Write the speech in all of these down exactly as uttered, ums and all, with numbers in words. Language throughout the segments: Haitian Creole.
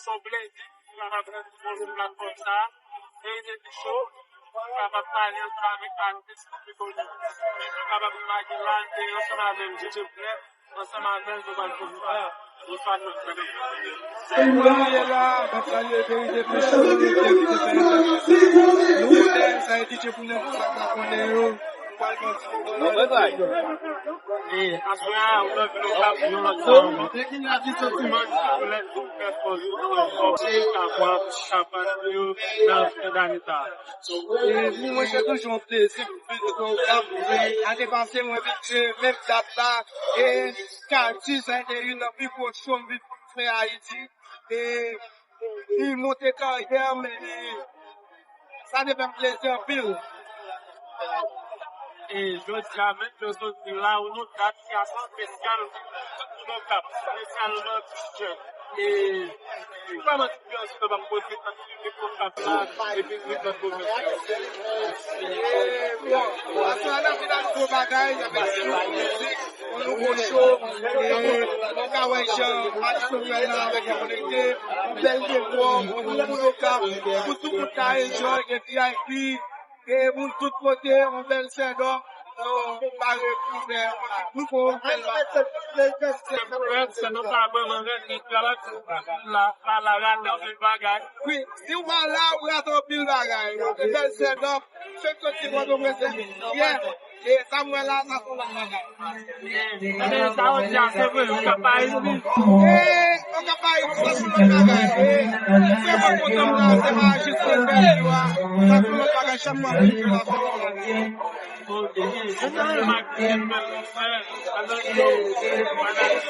Se yon plezi pou kapab rantre sou platfòm sa a. Verite di cho, pou kapab pale ansanm avèk atis ki pi koni. Pou kapab imajine la, se ansanm avè m, J J Black, ansanm avè m, nou pral fè sa. Bonswa tout. Kounye a la, m ap salye Verite di cho, Verite di cho, nou konnen sa e D J pou nèg sa ka konnen yo. Aswè a, ou nan vil Okap, yon lòt sa ankò. Ki santiman ki pou lè pou fè fòs, fòs, kapab, kapab, yo, nan, nan dane sa a. E pou mwen, se toujou yon plezi pou vin nan Okap. Ane pase, mwen vin jwe menm dat la. E Katy, sa a te youn nan pi gwo cho m vin fè Ayiti. E li monte karyè m, e sa te fè m plezi anpil. E jodi a menm, yo sot di la, ou nan dat ki ase espesyal pou Okap, espesyalman jèn. E kòman anbyans lan ap pote ant piblik Okap la epi ritm pwofesyonèl? E bon, aswè a n ap vin ak gwo bagay, avèk gwo mizik, yon nouvo cho. E nou ka wè jan Malis Nouvèl la avèk yo konekte, yon bèl dekò, yon nouvo lokal, pou tout moun ka enjoy, gen V I P, gen moun tout kote, yon bèl sèdò. Nou pare pou fè yon nouvo bèl bagay. Se nou pa vrèman rèd, li travay la, pa la, rate anpil bagay. Wi, si w pa la, ou rate anpil bagay. Yon bèl sèdò, fèk soti Pòtoprens yè. E sa m wè la, sa se yon lòt bagay. Ebyen, sa w di a, se vre, ou ka pa isit. E, ou ka pa isit, sa se yon lòt bagay. E, se mwen kontan m la, se pa jis se bèl yo a. Sa se yon lòt bagay, chak fwa m vin la, se yon lòt bagay. Ok, e, se yon remak ki fèt, alò ke, fanatik,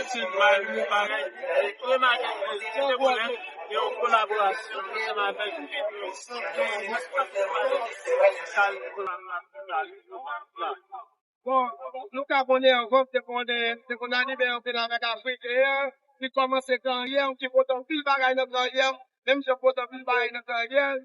se yon bay, parèy, e, remake, se te pwoblèm. Yon kolaborasyon ansanm avèk Beatles. Bon, nou ka konnen avan, m te konnen, m te konn anime anpil avèk Afriken an. Li kòmanse karyè m, ki pote anpil bagay nan karyè m. Menm jan pote anpil bagay nan karyè l.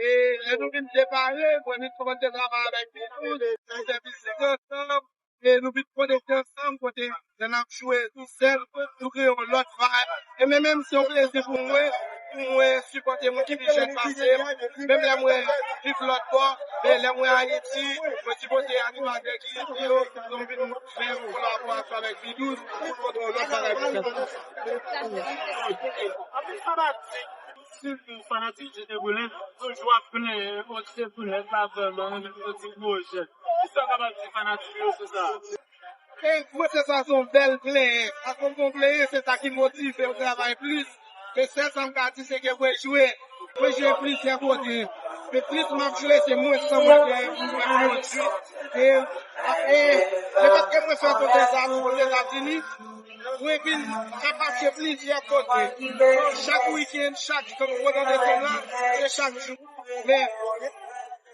E lè nou vin separe, mwen vin kòmanse travay avèk Beatles, nou fè mizik ansanm. E nou vin konekte ansanm kote lè n ap jwe tou sèl, nou kreye yon lòt vibe. E men menm se yon plezi pou mwen, pou mwen sipòte moun ki pi jèn pase m. Menm lè mwen viv lòt bò, men lè mwen Ayiti, mwen sipòte animatè ki isit yo, nou vin fè yon kolaborasyon avèk Bidous, pou pote yon lòt bagay pou nou. Anpil fanatik, sitou fanatik J T Boulen, toujou ap plenyen, o J T Boulen pa vrèman renmen soti pwojè. Kisa w kapab di fanatik yo sou sa? E mwen se sa, se yon bèl plenyen. Paske yon bon plenyen, se sa ki motive w travay plis. Men sèl sa m ka di, se ke mwen jwe. Mwen jwe plizyè kote. Men plis m ap jwe, se mwens sa mwen gen pou mwen pwodui. E, e, le fèt ke mwen fè Ozetazini, mwen vin ka pase plizyè kote. Chak wikenn, chak, tankou pandan desanm lan, se chak jou. Men,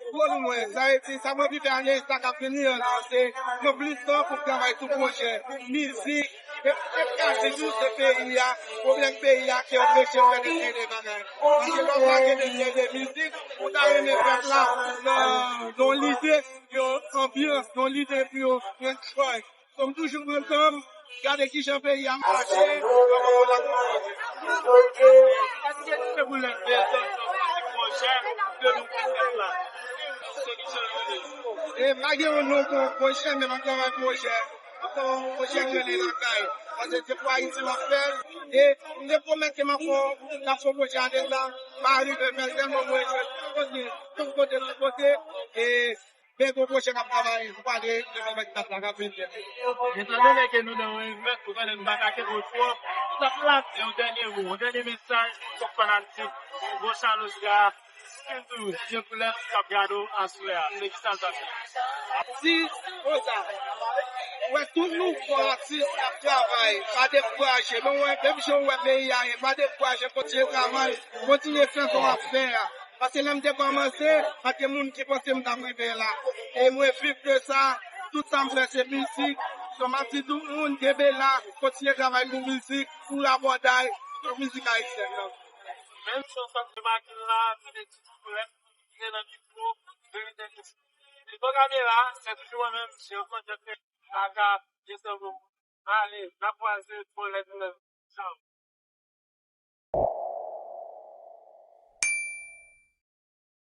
gwo nou mwen, sa vle di, sa mwen vin fè ane sa k ap vini an, se pran plis tan pou m travay sou pwojè mizik. E, e, ka di tou, se peyi a, pwoblèm peyi a ki anpeche m fè de seri de bagay. Paske lè w pa gen de seri de mizik, ou ta renmen fè sa nan, nan yon lide, yon anbyans, yon lide pou yo enjoy. Kòm toujou pran tan m, gade kijan peyi a mache, kòman yo la. Èske se pou lè de zòt sòti pwojè de nou kontan la? Se kijan yo ye? E pa gen yon non pou pwojè, men m ap travay pwojè. Ankò yon pwojè k rele Lakay. Paske se pou Ayiti m ap fè l. E m te pwomèt ke m ap fè, m ap fè yon pwojè ane sa. Pa rive fè l tèlman mwen jwe tout kote, tout kote, tout kote. E men gon pwojè k ap travay, m prale devan mèt dat la k ap vini. Etan done ke nou nan yon event, ou konnen nou pa ka kenbe w twòp, m t ap lage yon dènye mo, yon dènye mesaj pou tout fanatik Bon Chalosga, sitou J J Boulen k ap gade w aswè a. Se kisa l t ap di? Atis, konsa, wè tout nouvo atis k ap travay, pa dekouraje. Men wè, menm jan w wè peyi a ye, pa dekouraje, kontinye travay, kontinye fè sa w ap fè a. Paske lè m te kòmanse, pa t gen moun ki panse m t ap rive la. E mwen viv de sa, tout sa m fè se mizik. So m ap di tout moun, kenbe la, kontinye travay pou mizik, pou rabòday, pou mizik ayisyèn nan. Menm si w sot remake l la, se te ti souflèt, se nan mikwo, verite di cho. Devan kamera, se toujou mwen menm, Jean Claude Jacques, aka J S M O. Ale, n ap kwaze, bon lèt nou lèt.